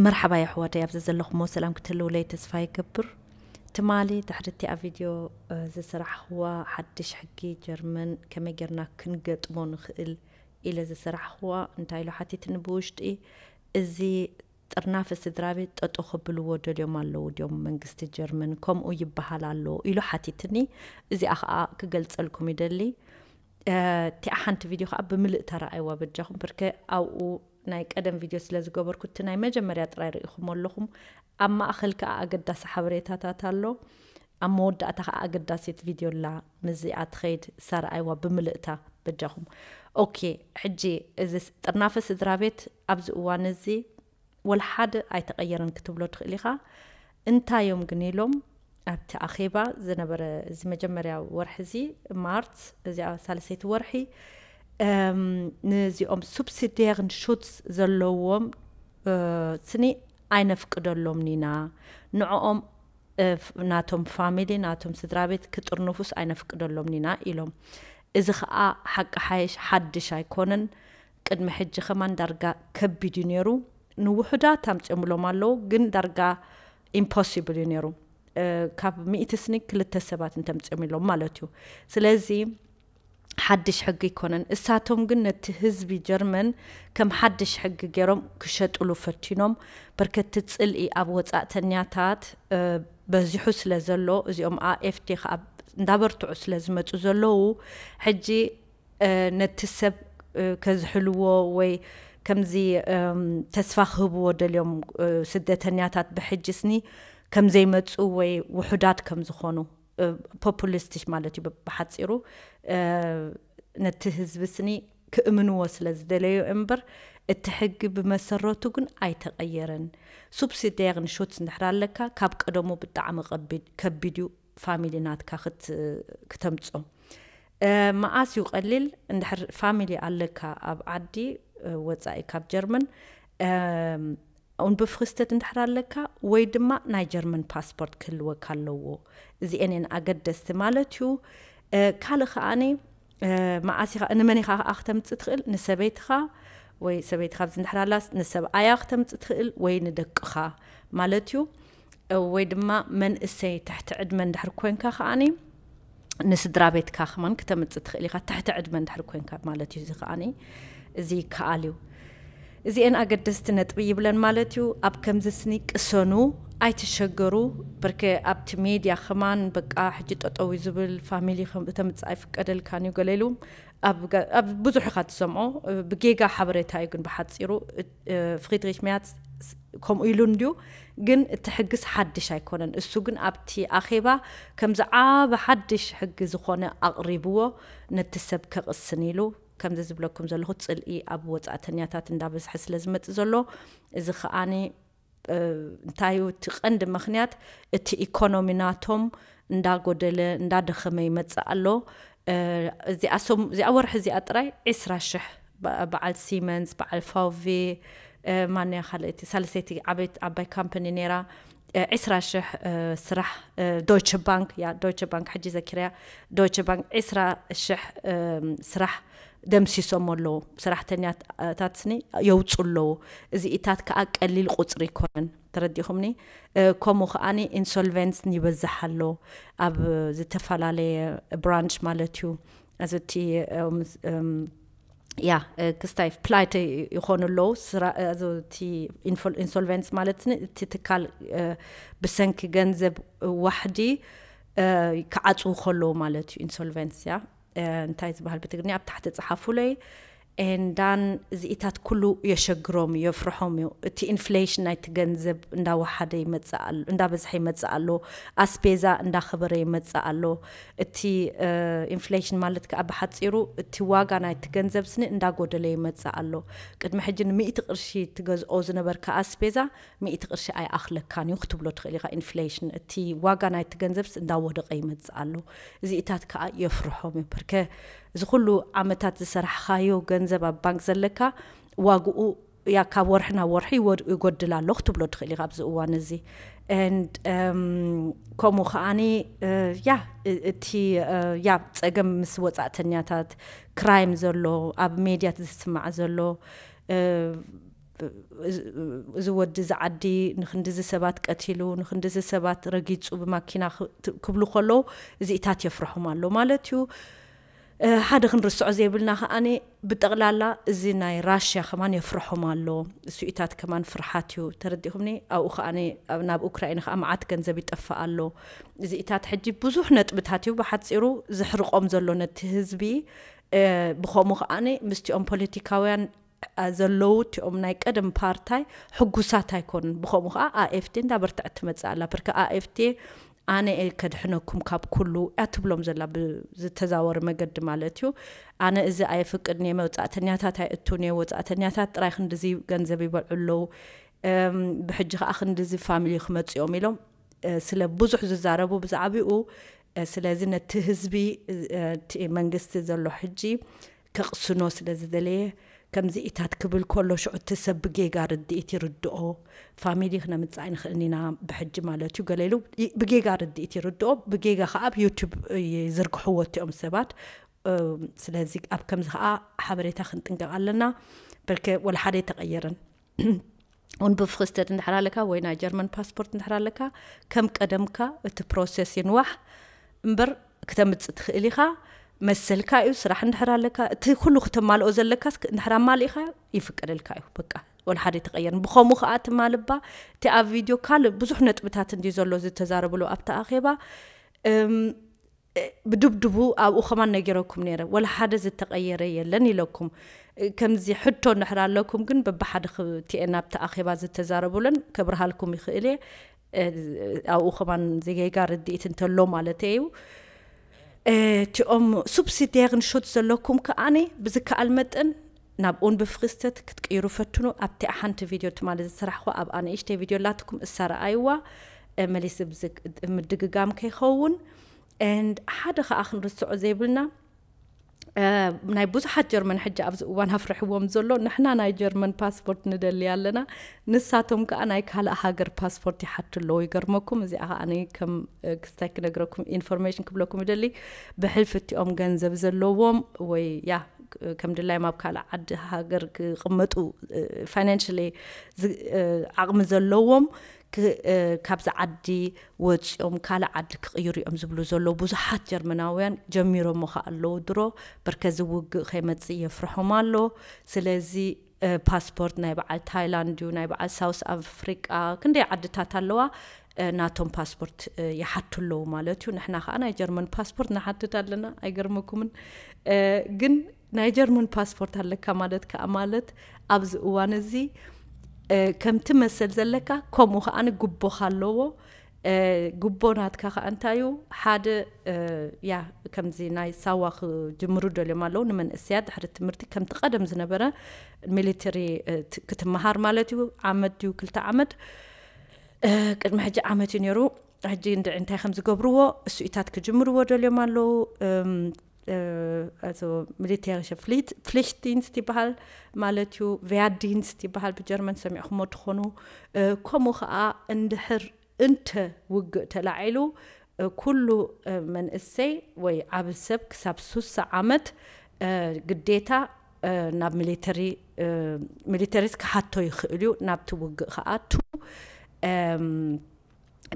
መርሓባ የሕዋተይ፣ ኣብዚ ዘለኹሞ ሰላም ክትህልውለይ ተስፋ ይገብር። ትማሊ ድሕሪ እቲኣ ቪድዮ ዝሰራሕኽዋ ሓድሽ ሕጊ ጀርመን ከመይ ጌርና ክንገጥሞ ንኽእል ኢለ ዝሰራሕኽዋ እንታይ ኢሉ ሓቲትኒ ብውሽጢ፣ እዚ ጥርናፈ ስድራ ቤት ጠጦ ክብልዎ ደልዮም ኣለዉ ድዮም መንግስቲ ጀርመን፣ ከምኡ ይበሃል ኣሎ ኢሉ ሓቲትኒ። እዚኣ ከዓ ክገልጸልኩም ይደሊ። እቲኣ ሓንቲ ቪድዮ ከዓ ብምልእ ተረኣይዋ በጃኹም፣ ብርከ ኣብኡ ናይ ቀደም ቪድዮ ስለ ዝገበርኩ እቲ ናይ መጀመርያ ጥራይ ርኢኹሞ ኣለኹም። ኣብ ማእኸል ከዓ ኣገዳሲ ሓበሬታታት ኣሎ፣ ኣብ መወዳእታ ከዓ ኣገዳሲት ቪድዮ ኣላ። ምስዚኣ ትኸይድ ሳርኣይዋ ብምልእታ በጃኹም። ኦኬ፣ ሕጂ እዚ ጥርናፈ ስድራ ቤት ኣብዚ እዋን እዚ ወላ ሓደ ኣይተቐየረን ክትብሎ ትኽእል ኢኻ። እንታይ እዮም ግን ኢሎም ኣብቲ ኣኼባ ዝነበረ፣ እዚ መጀመርያ ወርሒ እዚ ማርች፣ እዚኣ ሳልሰይቲ ወርሒ፣ ነዚኦም ሱብሲዲየርን ሹትስ ዘለዎም ስኒ ኣይነፍቅደሎምን ኢና፣ ንዕኦም ናቶም ፋሚሊ ናቶም ስድራ ቤት ክጥርንፉስ ኣይነፍቅደሎምን ኢና ኢሎም። እዚ ከዓ ሓቂ ሓይሽ ሓድሽ ኣይኮነን። ቅድሚ ሕጂ ከማን ዳርጋ ከቢድ እዩ ነይሩ። ንውሑዳት ኣምፅኦምሎም ኣለዉ፣ ግን ዳርጋ ኢምፖሲብል እዩ ነይሩ። ካብ ሚእቲ ስኒ ክልተ ሰባት እንተምፅኦም ኢሎም ማለት እዩ። ስለዚ ሓድሽ ሕጊ ኣይኮነን። እሳቶም ግን ነቲ ህዝቢ ጀርመን ከም ሓድሽ ሕጊ ገይሮም ክሸጥሉ ፈቲኖም። በርከቲ ፅልኢ ኣብ ወፃእተኛታት በዚሑ ስለ ዘሎ፣ እዚኦም ኣኤፍዲ ከዓ እንዳበርትዑ ስለ ዝመፁ ዘለዉ፣ ሕጂ ነቲ ሰብ ከዝሕልዎ ወይ ከምዚ ተስፋ ክህብዎ ደልዮም ስደተኛታት ብሕጂ ስኒ ከምዘይመፁ ወይ ውሑዳት ከም ዝኾኑ፣ ፖፑሊስቲሽ ማለት እዩ ብሓፂሩ። ነቲ ህዝቢ ስኒ ክእምንዎ ስለ ዝደለዩ እምበር፣ እቲ ሕጊ ብመሰረቱ ግን ኣይተቐየረን። ሱብሲዲየርን ሹትስ እንድሕር ኣለካ፣ ካብ ቀደሙ ብጣዕሚ ከቢድ እዩ ፋሚሊ ናትካ ክት-፣ ክተምጾ። መኣስ እዩ ቀሊል? እንድሕር ፋሚሊ ኣለካ ኣብ ዓዲ፣ ወጻኢ ካብ ጀርመን፣ ኡንብፍክስተት እንድሕር ኣለካ፣ ወይ ድማ ናይ ጀርመን ፓስፖርት ክህልወካ ኣለዎ። እዚኤን እየን ኣገደስቲ ማለት እዩ። ካልእ ከኣኒ፣ መኣስ ኢኻ፣ ንመን ኢኻ ከዓ ክተምጽእ ትኽእል? ንሰበይትኻ፣ ወይ ሰበይትኻ ኣብዚ እንድሕር ኣላስ ንሰብኣያ ክተምጽእ ትኽእል፣ ወይ ንደቅኻ ማለት እዩ። ወይ ድማ መንእሰይ ትሕቲ ዕድመ እንድሕር ኮንካ ከኣኒ ንስድራ ቤትካ ከማን ክተምጽእ ትኽእል ኢኻ፣ ትሕቲ ዕድመ እንድሕር ኮንካ ማለት እዩ። እዚ ከኣኒ እዚ ይከኣል እዩ። እዚኤን ኣገደስቲ ነጥቢ ይብለን ማለት እዩ። ኣብ ከምዚ ስኒ ቅሰኑ፣ ኣይትሸገሩ። በርከ ኣብቲ ሜድያ ከማን በቃ ሕጂ ጠጠው እዩ ዝብል፣ ፋሚሊ ከም-፣ ተምጽእ ኣይፍቀደልካን እዩ ገለ ኢሉ ኣብ ገ-፣ ኣብ ብዙሕ ኢኻ ትሰምዖ። ብጌጋ ሓበሬታ እዩ ግን ብሓጺሩ፣ ፍሪድሪሽ ሜርትስ ከምኡ ኢሉ እንድዩ፣ ግን እቲ ሕግስ ሓድሽ ኣይኮነን። እሱ ግን ኣብቲ ኣኼባ ከምዚ ዓቢ ሓድሽ ሕጊ ዝኾነ ኣቕሪብዎ፣ ነቲ ሰብ ከቕስን ኢሉ። ከምዚ ዝብለኩም ዘለኹ፣ ጽልኢ ኣብ ወጻእተኛታት እንዳበዝሐ ስለ ዝመጽእ ዘሎ፣ እዚ ከኣኒ፣ እ፣ እንታይ እዩ እቲ ቀንዲ ምኽንያት? እቲ ኢኮኖሚ ናቶም እንዳጎደለ፣ እንዳደኸመ ይመጽእ ኣሎ። እ፣ እዚኣ ሰም-፣ እዚኣ ወርሒ እዚኣ ጥራይ ዕስራ ሽሕ በ-፣ በዓል ሲመንስ፣ በዓል ፋውቬ፣ እ፣ ማንያ ካልኣይቲ፣ ሳልሰይቲ ዓበይት-፣ ዓባይ ካምፓኒ ነይራ። እ፣ ዕስራ ሽሕ፣ እ፣ ስራሕ፣ እ፣ ዶይቸ ባንክ፣ ያ፣ ዶይቸ ባንክ፣ ሕጂ ዘኪረያ፣ ዶይቸ ባንክ ዕስራ ሽሕ፣ እ፣ ስራሕ ደምሲሶም ኣለዉ። ሰራሕተኛታት ስኒ የውፁ ኣለዉ። እዚኢታት ከዓ ቀሊል ቁፅሪ ኣይኮነን። ተረዲኹምኒ? እ፣ ከምኡ ከኣኒ ኢንሶልቨንስ ይበዝሕ ኣሎ። ኣብ ዝተፈላለየ ብራንች ማለት እዩ። እዚ እቲ፣ እም፣ እም፣ ያ፣ እ፣ ክስታይ ፕላይተ ይኾኑ ኣለዉ። ስራ-፣ እ፣ እዚ እቲ ኢንፎል-፣ ኢንሶልቨንስ ማለት ን-፣ እቲ ትካል፣ እ፣ ብሰንኪ ገንዘብ ዋሕዲ፣ እ፣ ክዓፅዉ ከለዉ ማለት እዩ ኢንሶልቨንስ፣ ያ። እ፣ እንታይ ዝበሃል ብትግርኛ? ኣብ ታሕቲ ጸሓፉለይ። ኤንዳን እዚኢታት ኩሉ የሸግሮም እዩ፣ የፍርሖም እዩ። እቲ ኢንፍሌሽን ናይቲ ገንዘብ እንዳወሓደ ይመጽእ ኣሎ፣ እንዳበዝሐ ይመጽእ ኣሎ። ኣስቤዛ እንዳኸበረ ይመጽእ ኣሎ። እቲ፣ እ፣ ኢንፍሌሽን ማለት ከኣ ብሓጺሩ እቲ ዋጋ ናይቲ ገንዘብ ስኒ እንዳጎደለ ይመጽእ ኣሎ። ቅድሚ ሕጂ ንሚእቲ ቅርሺ ትገዝኦ ዝነበርካ ኣስቤዛ ሚእቲ ቅርሺ ኣይኣኽለካን እዩ ክትብሎ ትኽእል ኢኻ። ኢንፍሌሽን፣ እቲ ዋጋ ናይቲ ገንዘብስ እንዳወደቐ ይመጽእ ኣሎ። እዚኢታት ከኣ የፍርሖም እዩ። ብርከ እዚ ኩሉ ዓመታት ዝሰራሕኻዮ ገንዘብ ኣብ ባንክ ዘለካ ዋግኡ፣ ያ፣ ካብ ወርሒ ናብ ወርሒ ይወድ-፣ ይጎድል ኣሎ ክትብሎ ትኽእል ኢኻ ኣብዚ እዋን እዚ። And፣ እም፣ ከምኡ ከኣኒ፣ እ፣ ያ፣ እ-፣ እቲ፣ እ፣ ያ፣ ጸገም ምስ ወጻእተኛታት፣ ክራይም ዘሎ፣ ኣብ ሜድያት ዝስማዕ ዘሎ፣ እ፣ እዚ ወዲ እዚ ዓዲ ንክንድዚ ሰባት ቀቲሉ፣ ንክንድዚ ሰባት ረጊጹ ብማኪና ክብሉ ከለዉ፣ እዚኢታት የፍርሖም ኣሎ ማለት እዩ። ሓደ ክንርስዖ ዘይብልና ከኣኒ፣ ብጠቕላላ እዚ ናይ ራሽያ ከማን የፍርሖም ኣሎ። እሱኢታት ከማን ፍርሓት እዩ፣ ተረዲኹምኒ? ኣብኡ ከኣኒ፣ ናብ ኡክራይን ከኣ መዓት ገንዘብ ይጠፍእ ኣሎ። እዚኢታት ሕጂ ብዙሕ ነጥብታት እዩ፣ ብሓጺሩ ዝሕርቆም ዘሎ ነቲ ህዝቢ። ብኸምኡ ከኣኒ ምስቲኦም ፖለቲካውያን ዘለዉ፣ እቲኦም ናይ ቀደም ፓርታይ ሕጉሳት ኣይኮኑን። ብኸምኡ ከኣ ኣኤፍቲ እንዳበርትዐት ትመጽእ ኣላ። ብርከ ኣኤፍቲ ኣነ እየ ከድሕነኩም ካብ ኩሉ እያ ትብሎም ዘላ፣ ብዝተዛወረ መገዲ ማለት እዩ። ኣነ እዚ ኣየፍቅድን እየ፣ መውጻእተኛታት ኣይእቱን እየ፣ ወጻእተኛታት ጥራይ ክንድዚ ገንዘብ ይበልዑ ኣለዉ፣ ብሕጂ ከኣ ክንድዚ ፋሚሊ ክመጽኦም ኢሎም ስለ ብዙሕ ዝዛረቡ ብዛዕባኡ። ስለዚ ነቲ ህዝቢ እቲ መንግስቲ ዘሎ ሕጂ ከቕስኖ ስለ ዝደለየ፣ ከምዚ ኢታት ክብል ከሎ ሽዑ እቲ ሰብ ብጌጋ ርድኢት ይርድኦ። ፋሚሊ ክነምጽእ ኣይንኽእልን ኢና ብሕጂ ማለት እዩ ገለ ኢሉ፣ ብጌጋ ርድኢት ይርድኦ። ብጌጋ ከኣ ኣብ ዩቱብ ይዝርግሕዎ እቲኦም ሰባት። ስለዚ ኣብ ከምዚ ከኣ ሓበሬታ ክንጥንቀቕ ኣለና። በርከ ወላ ሓደ ኣይተቐየረን። ኡንብፍክስተት እንድሕር ኣለካ ወይ ናይ ጀርመን ፓስፖርት እንድሕር ኣለካ፣ ከም ቀደምካ እቲ ፕሮሰስ ይንዋሕ እምበር ክተምጽእ ትኽእል ኢኻ። መሰልካ እዩ። ስራሕ እንድሕር ኣለካ፣ እቲ ኩሉ ክተማልኦ ዘለካስ እንድሕር ኣማሊእካ ይፍቀደልካ እዩ። በቃ ወላ ሓደ ኣይትቐየርን። ብኸምኡ ከኣ ትማል እባ እቲ ኣብ ቪድዮ ካልእ ብዙሕ ነጥብታት እንድዩ ዘሎ ዝተዛረብሉ ኣብቲ ኣኼባ። ብድብድቡ ኣብኡ ከማን ነጊረኩም ነይረ፣ ወላ ሓደ ዝተቐየረ የለን ኢለኩም። ከምዚ ሕቶ እንድሕር ኣለኩም ግን በብሓደ ክቲኤን ኣብቲ ኣኼባ ዝተዛረቡለን ከብርሃልኩም ይኽእል እየ። ኣብኡ ከማን ጌጋ ርድኢት እንተሎ ማለት እዩ። እቲኦም ሱብሲድየርን ሹት ዘለኩም ከኣኒ ብዝከኣል መጠን ናብ ኡንብፍክስተት ክትቅይሩ ፈትኑ። ኣብቲ ሓንቲ ቪድዮ ትማሊ ዝሰራሕኹ ኣብኣ ንእሽተይ ቪድዮ ኣላትኩም እሳ ረኣይዋ፣ መሊስ ምድግጋም ከይኸውን። And ሓደ ከኣ ክንርስዖ ዘይብልና፣ ናይ ብዙሓት ጀርመን ሕጂ ኣብዚ እዋን ኣፍርሕዎም ዘሎ፣ ንሕና ናይ ጀርመን ፓስፖርት ንደሊ ኣለና፣ ንሳቶም ከኣ ናይ ካልእ ሃገር ፓስፖርት ይሓቱ ኣለዉ። ይገርመኩም፣ እዚኣ ከኣ ከም ክስታይ ክነግረኩም፣ ኢንፎርሜሽን ክብለኩም ይደሊ። ብሕልፊ እቲኦም ገንዘብ ዘለዎም ወይ ያ ከም ድላዮም ኣብ ካልእ ዓዲ ሃገር ክቕመጡ ፋይናንሽሊ ዓቕሚ ዘለዎም፣ ካብዚ ዓዲ ወፂኦም ካልእ ዓዲ ክቕይሩ እዮም ዝብሉ ዘለዉ ብዙሓት ጀርመናውያን ጀሚሮሞ ከኣ ኣለዉ። ድሮ በርከዚ ውግእ ከይመፅእ የፍርሖም ኣሎ። ስለዚ ፓስፖርት ናይ በዓል ታይላንድ እዩ፣ ናይ በዓል ሳውስ ኣፍሪቃ፣ ክንደይ ዓድታት ኣለዋ ናቶም ፓስፖርት ይሓቱ ኣለዉ ማለት እዩ። ንሕና ከኣ ናይ ጀርመን ፓስፖርት ንሓትት ኣለና። ኣይገርመኩምን? ግን ናይ ጀርመን ፓስፖርት ኣለካ ማለት ከኣ ማለት ኣብዚ እዋን እዚ ከምቲ መሰል ዘለካ ከምኡ ከኣ ግቦኻ ኣለዎ። ጉቦ ናትካ ከኣ እንታይ እዩ? ሓደ ያ ከምዚ ናይ ሳዋ ክጅምሩ ደልዮም ኣለዉ ንመንእሰያት ድሕሪ ትምህርቲ ከምቲ ቀደም ዝነበረ ሚሊተሪ ክትመሃር ማለት እዩ። ዓመት ድዩ ክልተ ዓመት? ቅድሚ ሕጂ ዓመት እዩ ነይሩ። ሕጂ እንድዒ እንታይ ከም ዝገብርዎ እሱኢታት ክጅምርዎ ደልዮም ኣለዉ። ሚሊቴሪሸ ፍሊት ፍሊሽትዲንስት ይበሃል ማለት እዩ። ቬያዲንስት ይበሃል ብጀርመን ሰሚዕኹሞ ትኾኑ። ከምኡ ከዓ እንድሕር እንተ ውግእ ተላዒሉ ኩሉ መንእሰይ ወይ ዓቢ ሰብ ክሳብ ሱሳ ዓመት ግዴታ ናብ ሚሊተሪ ሚሊተሪስ ክሓቶ ይኽእል እዩ ናብቲ ውግእ ክኣቱ።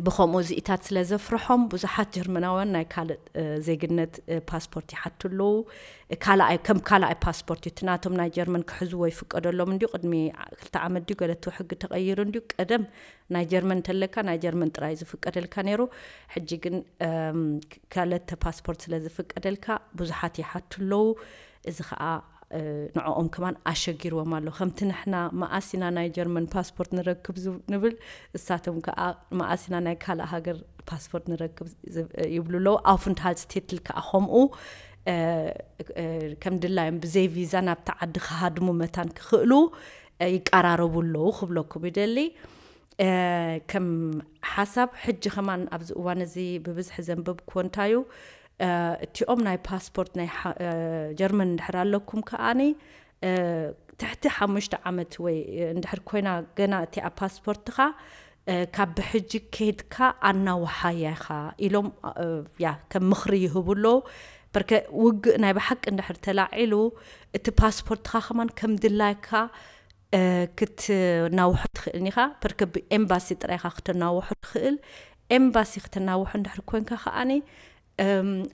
ብኸምኡ እዚኢታት ስለ ዘፍርሖም ብዙሓት ጀርመናውያን ናይ ካልእ ዜግነት ፓስፖርት ይሓቱ ኣለዉ። ካልኣይ ከም ካልኣይ ፓስፖርት እዩ እቲ ናቶም ናይ ጀርመን ክሕዝዎ ይፍቀደሎም እንድዩ። ቅድሚ ክልተ ዓመት ድዩ ገለ እቲ ሕጊ ተቐይሩ እንድዩ። ቀደም ናይ ጀርመን እንተለካ ናይ ጀርመን ጥራይ ዝፍቀደልካ ነይሩ። ሕጂ ግን ካልተ ፓስፖርት ስለ ዝፍቀደልካ ብዙሓት ይሓቱ ኣለዉ። እዚ ኸኣ ንዕኦም ከማን ኣሸጊርዎም ኣሎ። ከምቲ ንሕና መኣስ ኢና ናይ ጀርመን ፓስፖርት ንረክብ ንብል፣ እሳቶም ከኣ መኣስ ኢና ናይ ካልእ ሃገር ፓስፖርት ንረክብ ይብሉ ኣለዉ። ኣውፍንትሃልትስቲትል ከኣ ከምኡ ከም ድላዮም ብዘይ ቪዛ ናብቲ ዓዲ ክሃድሙ መታን ክኽእሉ ይቀራረቡ ኣለዉ ክብለኩም ይደሊ። ከም ሓሳብ ሕጂ ከማን ኣብዚ እዋን እዚ ብብዝሒ ዘንበብክዎ እንታይ እዩ፣ እቲኦም ናይ ፓስፖርት ናይ ጀርመን እንድሕር ኣለኩም ከኣኒ ትሕቲ ሓሙሽተ ዓመት ወይ እንድሕር ኮይና ገና እቲኣ ፓስፖርትኻ ካብ ብሕጂ ከይድካ ኣናውሓያ ኢኻ ኢሎም ያ ከም ምኽሪ ይህቡ ኣለዉ። በርከ ውግእ ናይ ብሓቂ እንድሕር ተላዒሉ እቲ ፓስፖርትኻ ከማን ከም ድላይካ ክትናውሖ ትኽእል ኒኻ። ፕርክብ ኤምባሲ ጥራይኻ ክትናውሖ ትኽእል። ኤምባሲ ክትናውሖ እንድሕር ኮንካ ከዓኒ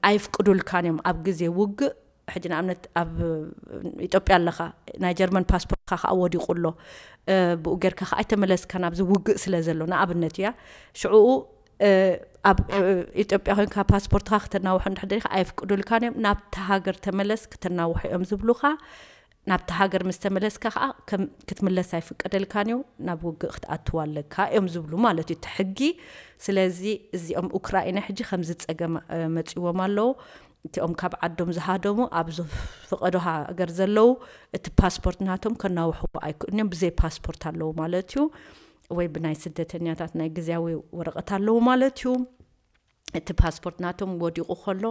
ኣይፍቅዱልካን እዮም። ኣብ ግዜ ውግእ ሕጂ ንኣብነት ኣብ ኢትዮጵያ ኣለኻ፣ ናይ ጀርመን ፓስፖርትካ ከዓ ወዲቑ ኣሎ። ብኡ ጌርካ ከዓ ኣይተመለስካን ኣብዚ ውግእ ስለ ዘሎ ንኣብነት እያ። ሽዕኡ ኣብ ኢትዮጵያ ኮንካ ፓስፖርትካ ክትናውሖ እንድሕር ደሊካ ኣይፍቅዱልካን እዮም። ናብቲ ሃገር ተመለስ ክትናውሖ እዮም ዝብሉካ። ናብቲ ሃገር ምስ ተመለስካ ከዓ ክትምለስ ኣይፍቀደልካን እዩ፣ ናብ ውግእ ክትኣትዋ ኣለካ እዮም ዝብሉ ማለት እዩ እቲ ሕጊ። ስለዚ እዚኦም ኡክራይና ሕጂ ከምዚ ፀገም መፅዎም ኣለዉ። እቲኦም ካብ ዓዶም ዝሃደሙ ኣብ ዝፍቀዶ ሃገር ዘለዉ እቲ ፓስፖርት ናቶም ከናውሕዎ ኣይክእሉን እዮም። ብዘይ ፓስፖርት ኣለዉ ማለት እዩ፣ ወይ ብናይ ስደተኛታት ናይ ግዜያዊ ወረቐት ኣለዉ ማለት እዩ። እቲ ፓስፖርት ናቶም ወዲቑ ከሎ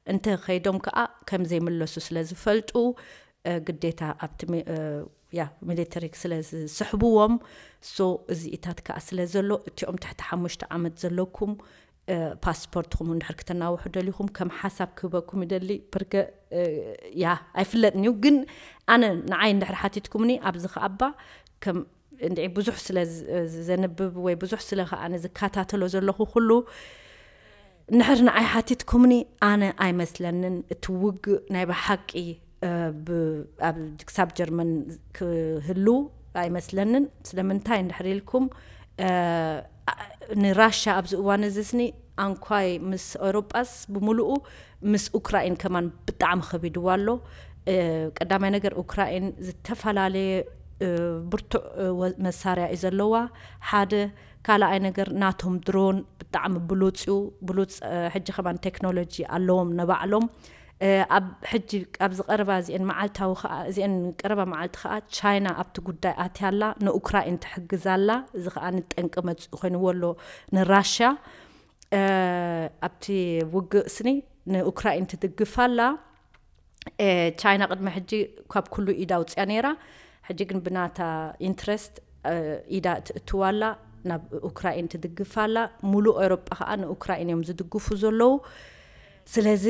እንተ ከይዶም ከዓ ከም ዘይምለሱ ስለ ዝፈልጡ ግዴታ ኣብቲ ያ ሚሊተሪ ስለ ዝስሕብዎም። ሶ እዚኢታት ከዓ ስለ ዘሎ እቲኦም ትሕቲ ሓሙሽተ ዓመት ዘለኩም ፓስፖርትኹም እንድሕር ክተናውሑ ደሊኹም ከም ሓሳብ ክህበኩም ይደሊ። ብርገ ያ ኣይፍለጥን እዩ፣ ግን ኣነ ንዓይ እንድሕር ሓቲትኩምኒ ኣብዚ ከኣባ ከም እንድዒ ብዙሕ ስለ ዘንብብ ወይ ብዙሕ ስለ ከዓነ ዝከታተሎ ዘለኹ ኩሉ እንድሕር ንዓይ ሓቲትኩምኒ ኣነ ኣይመስለንን እቲ ውግእ ናይ ብሓቂ ክሳብ ጀርመን ክህሉ ኣይመስለንን። ስለምንታይ እንድሕር ኢልኩም ንራሻ ኣብዚ እዋን እዚ ስኒ ኣንኳይ ምስ ኤውሮጳስ ብምሉኡ ምስ ኡክራይን ከማን ብጣዕሚ ከቢድዋ ኣሎ። ቀዳማይ ነገር ኡክራይን ዝተፈላለየ ብርቱዕ መሳርያ እዩ ዘለዋ። ሓደ ካልኣይ ነገር ናቶም ድሮን ብጣዕሚ ብሉፅ እዩ። ብሉፅ ሕጂ ከማን ቴክኖሎጂ ኣለዎም ነባዕሎም። ኣብ ሕጂ ኣብ ዝቀረባ እዚአን መዓልታዊ ከዓ እዚአን ቀረባ መዓልቲ ከዓ ቻይና ኣብቲ ጉዳይ ኣትያ ኣላ፣ ንኡክራይን ትሕግዝ ኣላ። እዚ ከዓ ንጠንቂ መፅኡ ኮይንዎ ኣሎ ንራሽያ። ኣብቲ ውግእ ስኒ ንኡክራይን ትድግፍ ኣላ። ቻይና ቅድሚ ሕጂ ካብ ኩሉ ኢዳ ኣውፅያ ነይራ። ሕጂ ግን ብናታ ኢንትረስት ኢዳ ትእትዋ ኣላ፣ ናብ ኡክራይን ትድግፍ ኣላ። ሙሉእ ኤውሮጳ ከዓ ንኡክራይን እዮም ዝድግፉ ዘለዉ። ስለዚ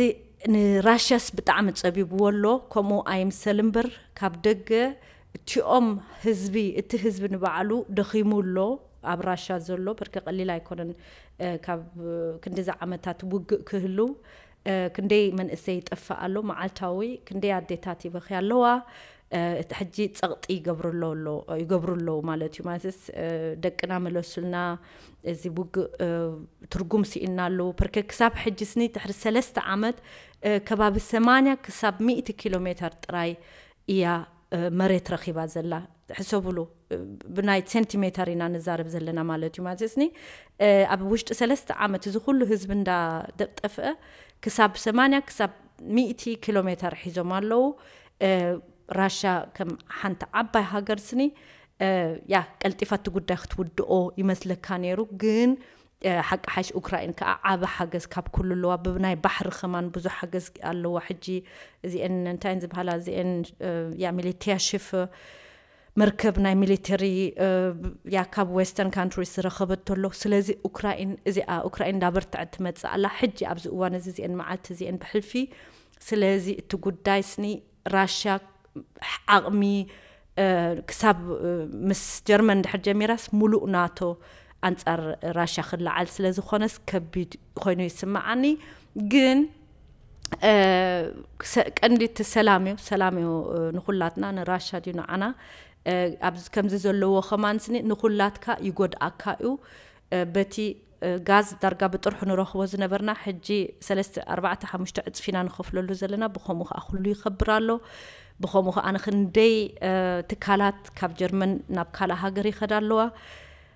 ንራሽያስ ብጣዕሚ ፀቢብዎ ኣሎ። ከምኡ ኣይምሰል እምበር ካብ ደገ እቲኦም ህዝቢ እቲ ህዝቢ ንባዕሉ ደኺሙ ኣሎ ኣብ ራሻ ዘሎ። ብርክ ቀሊል ኣይኮነን። ካብ ክንዲዚ ዓመታት ውግእ ክህሉ ክንደይ መንእሰይ ይጠፍእ ኣሎ መዓልታዊ፣ ክንደይ ኣዴታት ይበኽያ ኣለዋ። እቲ ሕጂ ፀቕጢ ይገብሩ ኣለዉ ማለት እዩ። ማለትስ ደቅና መለሱልና፣ እዚ ውግእ ትርጉም ስኢና ኣለዉ። ፕርክ ክሳብ ሕጂ ስኒ ትሕሪ ሰለስተ ዓመት ከባቢ ሰማንያ ክሳብ ሚእቲ ኪሎ ሜተር ጥራይ እያ መሬት ረኺባ ዘላ። ሕሰብሉ፣ ብናይ ሴንቲሜተር ኢና ንዛረብ ዘለና ማለት እዩ። ማለትስኒ ኣብ ውሽጢ ሰለስተ ዓመት እዚ ኩሉ ህዝቢ እንዳጠፍአ ክሳብ ሰማንያ ክሳብ ሚእቲ ኪሎ ሜተር ሒዞም ኣለዉ። ራሻ ከም ሓንቲ ዓባይ ሃገር ስኒ ያ ቀልጢፋ እቲ ጉዳይ ክትውድኦ ይመስለካ ነይሩ፣ ግን ሓቂ ሓሽ ኡክራይን ከዓ ዓቢ ሓገዝ ካብ ኩሉ ኣለዋ። ብናይ ባሕሪ ከማን ብዙሕ ሓገዝ ኣለዋ። ሕጂ እዚአን እንታይ ዝበሃላ እዚአን ያ ሚሊትያ ሽፍ መርከብ ናይ ሚሊተሪ ያ ካብ ዌስተርን ካንትሪስ ዝረኸበት ተሎ። ስለዚ ኡክራይን እዚኣ ኡክራይን እንዳበርትዐት ትመጽእ ኣላ። ሕጂ ኣብዚ እዋን እዚ እዚአን መዓልቲ እዚአን ብሕልፊ ስለዚ እቲ ጉዳይ ስኒ ራሽያ ዓቕሚ ክሳብ ምስ ጀርመን ድሕር ጀሚራስ ሙሉእ ናቶ ኣንጻር ራሽያ ክለዓል ስለ ዝኾነስ ከቢድ ኮይኑ ይስምዓኒ። ግን ቀንዲ እቲ ሰላም እዩ። ሰላም እዩ ንኹላትና፣ ንራሻ ድዩ ንዓና። ኣብዚ ከምዚ ዘለዎ ከማን ስኒ ንኹላትካ ይጎድኣካ እዩ። በቲ ጋዝ ዳርጋ ብጥርሑ ንረኽቦ ዝነበርና ሕጂ ሰለስተ ኣርባዕተ ሓሙሽተ ዕፅፊና ንኸፍለሉ ዘለና። ብኸምኡ ከዓ ኩሉ ይኸብር ኣሎ። ብኸምኡ ከዓ ንክንደይ ትካላት ካብ ጀርመን ናብ ካልእ ሃገር ይኸዳ ኣለዋ።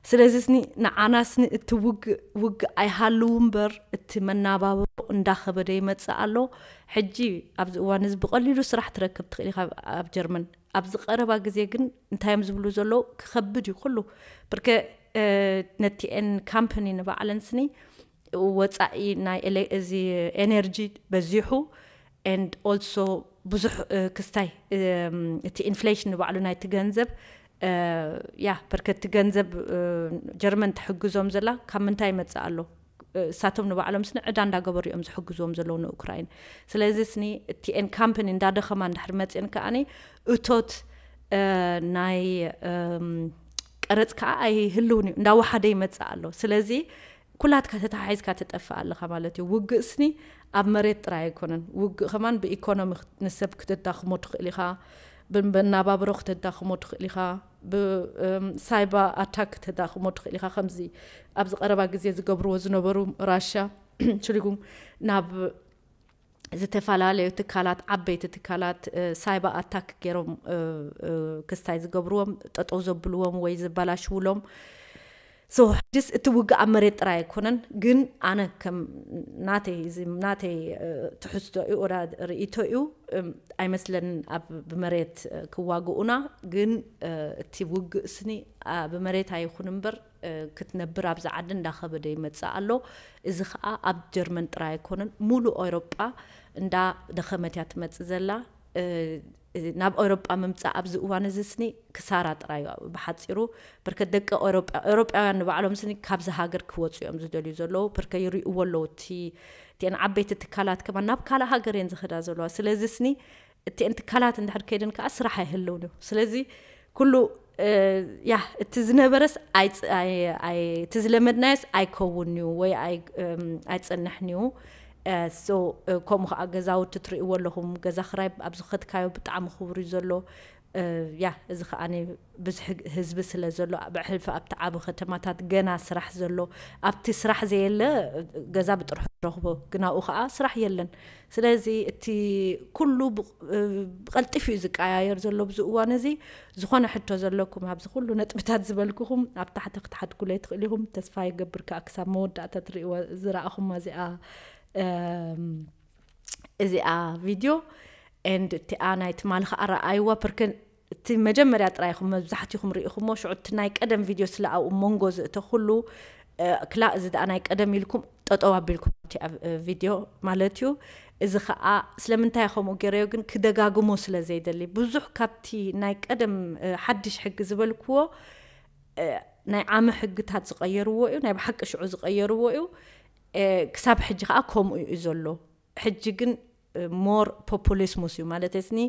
ስለዚ ስኒ ንዓና ስኒ እቲ ውግእ ውግእ ኣይሃልው እምበር እቲ መናባብሮ እንዳኸበደ ይመፅእ ኣሎ። ሕጂ ኣብዚ እዋን እዚ ብቐሊሉ ስራሕ ትረክብ ትኽእል ኢኻ ኣብ ጀርመን። ኣብዚ ቀረባ ግዜ ግን እንታይ እዮም ዝብሉ ዘለዉ ክኸብድ እዩ ኩሉ። ብርከ ነቲኤን ካምፓኒ ንባዕለን ስኒ ወፃኢ ናይ እዚ ኤነርጂ በዚሑ and also ብዙሕ ክስታይ እቲ ኢንፍሌሽን ንባዕሉ ናይቲ ገንዘብ ያ በርከቲ ገንዘብ ጀርመን ትሕግዞም ዘላ ካብ ምንታይ ይመፅእ ኣሎ? እሳቶም ንባዕሎም ስኒ ዕዳ እንዳገበሩ እዮም ዝሕግዝዎም ዘለዉ ንኡክራይን። ስለዚ ስኒ እቲኤን ካምፓኒ እንዳደኸማ እንድሕር መፅእን ከዓኒ እቶት ናይ ቀረፅ ከዓ ኣይህልውን እዩ፣ እንዳወሓደ ይመፅእ ኣሎ። ስለዚ ኩላትካ ተተሓሒዝካ ትጠፍእ ኣለኻ ማለት እዩ። ውግእ ስኒ ኣብ መሬት ጥራይ ኣይኮነን። ውግእ ከማን ብኢኮኖሚ ንሰብ ክተዳኽሞ ትኽእል ኢኻ፣ ብመናባብሮ ክተዳኽሞ ትኽእል ኢኻ፣ ብሳይባ ኣታክ ክተዳኽሞ ትኽእል ኢኻ። ከምዚ ኣብዚ ቀረባ ግዜ ዝገብርዎ ዝነበሩ ራሻ ሽሪጉ ናብ ዝተፈላለዩ ትካላት፣ ዓበይቲ ትካላት ሳይባ ኣታክ ገይሮም ክስታይ ዝገብርዎም፣ ጠጠው ዘብልዎም ወይ ዝበላሽውሎም። ሶ ሕጅስ እቲ ውግእ ኣብ መሬት ጥራይ ኣይኮነን። ግን ኣነ ከም ናተይ ትሕዝቶ እዩ፣ ወላ ርእይቶ እዩ፣ ኣይመስለንን ኣብ ብመሬት ክዋግኡና። ግን እቲ ውግእ ስኒ ብመሬት ኣይኹን እምበር ክትነብር ኣብዚ ዓዲ እንዳኸበደ ይመፅእ ኣሎ። እዚ ከዓ ኣብ ጀርመን ጥራይ ኣይኮነን፣ ሙሉእ ኤውሮጳ እንዳ ደኸመት እያ ትመፅእ ዘላ። ናብ ኤውሮጳ ምምፃእ ኣብዚ እዋን እዚ ስኒ ክሳራ ጥራይ እዩ። ብሓፂሩ ብርከት ደቂ ኤውሮጳውያን ንባዕሎም ስኒ ካብዚ ሃገር ክወፁ እዮም ዝደልዩ ዘለዉ። ብርከ ይሪእዎ ኣለዉ። እቲ እቲአን ዓበይቲ ትካላት ከማን ናብ ካልእ ሃገር እየን ዝኸዳ ዘለዋ። ስለዚ ስኒ እቲአን ትካላት እንድሕር ከይደን ከዓ ስራሕ ኣይህልውን እዩ። ስለዚ ኩሉ ያ እቲ ዝነበረስ እቲ ዝለመድናዮስ ኣይከውን እዩ ወይ ኣይፀንሕን እዩ። ከምኡ ከዓ ገዛውቲ ትርእይዎ ኣለኹም። ገዛ ክራይ ኣብዚ ከድካዮ ብጣዕሚ ክቡር እዩ ዘሎ። ያ እዚ ከዓ ብዙሕ ህዝቢ ስለ ዘሎ፣ ብሕልፊ ኣብቲ ዓብ ከተማታት ገና ስራሕ ዘሎ፣ ኣብቲ ስራሕ ዘየለ ገዛ ብጥርሑ ትረኽቦ፣ ግን ኣብኡ ከዓ ስራሕ የለን። ስለዚ እቲ ኩሉ ብቐልጢፍ እዩ ዝቀያየር ዘሎ ብዚ እዋን እዚ። ዝኾነ ሕቶ ዘለኩም ኣብዚ ኩሉ ነጥብታት ዝበልኩኹም ኣብ ታሕቲ ክትሓትኩለይ ትኽእል ኢኹም። ተስፋ ይገብር ከዓ ክሳብ መወዳእታ ትርእይዋ ዝረኣኹማ እዚኣ እዚኣ ቪድዮ ኤንድ እቲኣ ናይ ትማሊ ከዓ ረኣይዋ። ፕርከን እቲ መጀመርያ ጥራይ ኢኹም መብዛሕትኹም ርኢኹሞ። ሽዑ እቲ ናይ ቀደም ቪድዮ ስለ ኣብኡ መንጎ ዝእተ ኩሉ ክላእ እዚ ደኣ ናይ ቀደም ኢልኩም ጠጠው ኣቢልኩም እቲ ቪድዮ ማለት እዩ። እዚ ከዓ ስለምንታይ ከምኡ ገይረዮ ግን ክደጋግሞ ስለ ዘይደሊ፣ ብዙሕ ካብቲ ናይ ቀደም ሓድሽ ሕጊ ዝበልክዎ ናይ ዓሚ ሕግታት ዝቐየርዎ እዩ፣ ናይ ብሓቂ ሽዑ ዝቐየርዎ እዩ። ክሳብ ሕጂ ከዓ ከምኡ እዩ ዘሎ። ሕጂ ግን ሞር ፖፑሊስሙስ እዩ ማለት ስኒ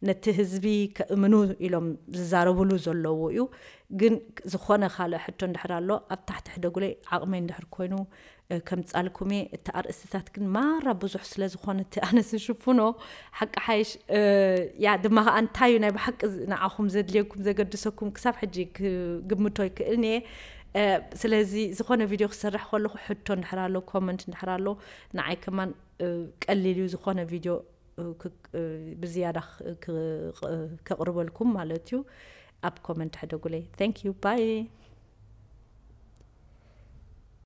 ነቲ ህዝቢ ከእምኑ ኢሎም ዝዛረብሉ ዘለዉ እዩ። ግን ዝኾነ ካልእ ሕቶ እንድሕር ኣሎ ኣብ ታሕቲ ሕደጉለይ፣ ዓቕመይ እንድሕር ኮይኑ ከምጻልኩም እየ። እቲ ኣርእስትታት ግን ማራ ብዙሕ ስለ ዝኾነ እቲ ኣነ ዝሽፍኖ ሓቂ ሓይሽ ያ ድማ ከዓ እንታይ እዩ ናይ ብሓቂ ንዓኹም ዘድልየኩም ዘገድሰኩም ክሳብ ሕጂ ክግምቶ ይክእልኒ እየ። ስለዚ ዝኾነ ቪድዮ ክሰርሕ ከለኹ ሕቶ እንድሕር ኣሎ ኮመንት እንድሕር ኣሎ ንዓይ ከማን ቀሊል እዩ ዝኾነ ቪድዮ ብዝያዳ ከቕርበልኩም ማለት እዩ። ኣብ ኮመንት ሕደጉለይ። Thank you bye።